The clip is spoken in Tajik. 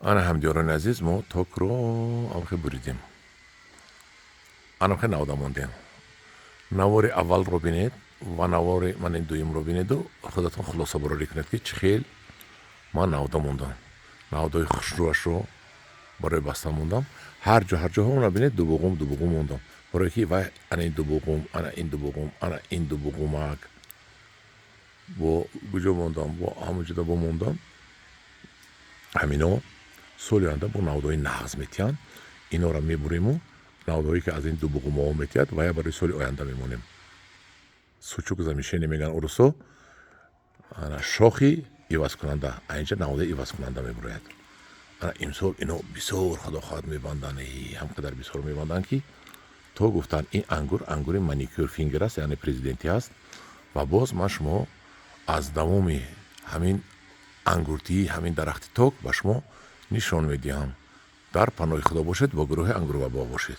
Ана, ҳамдиёрони азиз, мо токро амхе буридем, анамхе навда мондем. Навори аввалро бинед ва навори ман ин дуюмро бинеду худатон хулосабарорӣ кунед, ки чӣ хел ман навда мондам. Навдаҳои хушрӯашро барои баста мондам. Ҳар ҷо, ҳар ҷоҳо бинед, дубуғум, дубуғум мондам, барое ки вай ана ин дубуғум, ана ин дубуғум, ана ин дубуғумак бо куҷо мондам, бо ҳамон ҷода бо мондам. Ҳамино соли оянда бо навдаҳои нағз метиҳанд. Инора мебурему навдаҳое, ки аз ин дубуғумоҳо метиҳад, вая барои соли оянда мемонем. Сучок замещения мегӯянд урусо, ана шохи ивазкунанда. Инҷа навдаи ивазкунанда мебурояд. Ана имсол ино бисёр, худо хоҳад, мебанданд, ҳам қадар бисёр мебанданд, ки то гуфтанд. Ин ангур ангури маникюр фингер аст, яъне президентӣ аст. Ва боз ман шумо аз давоми ҳамин ангуртии ҳамин дарахти ток ба шумо нишон медиҳам. Дар паноҳи Худо бошед, бо гурӯҳи Ангур ва боғ бошед.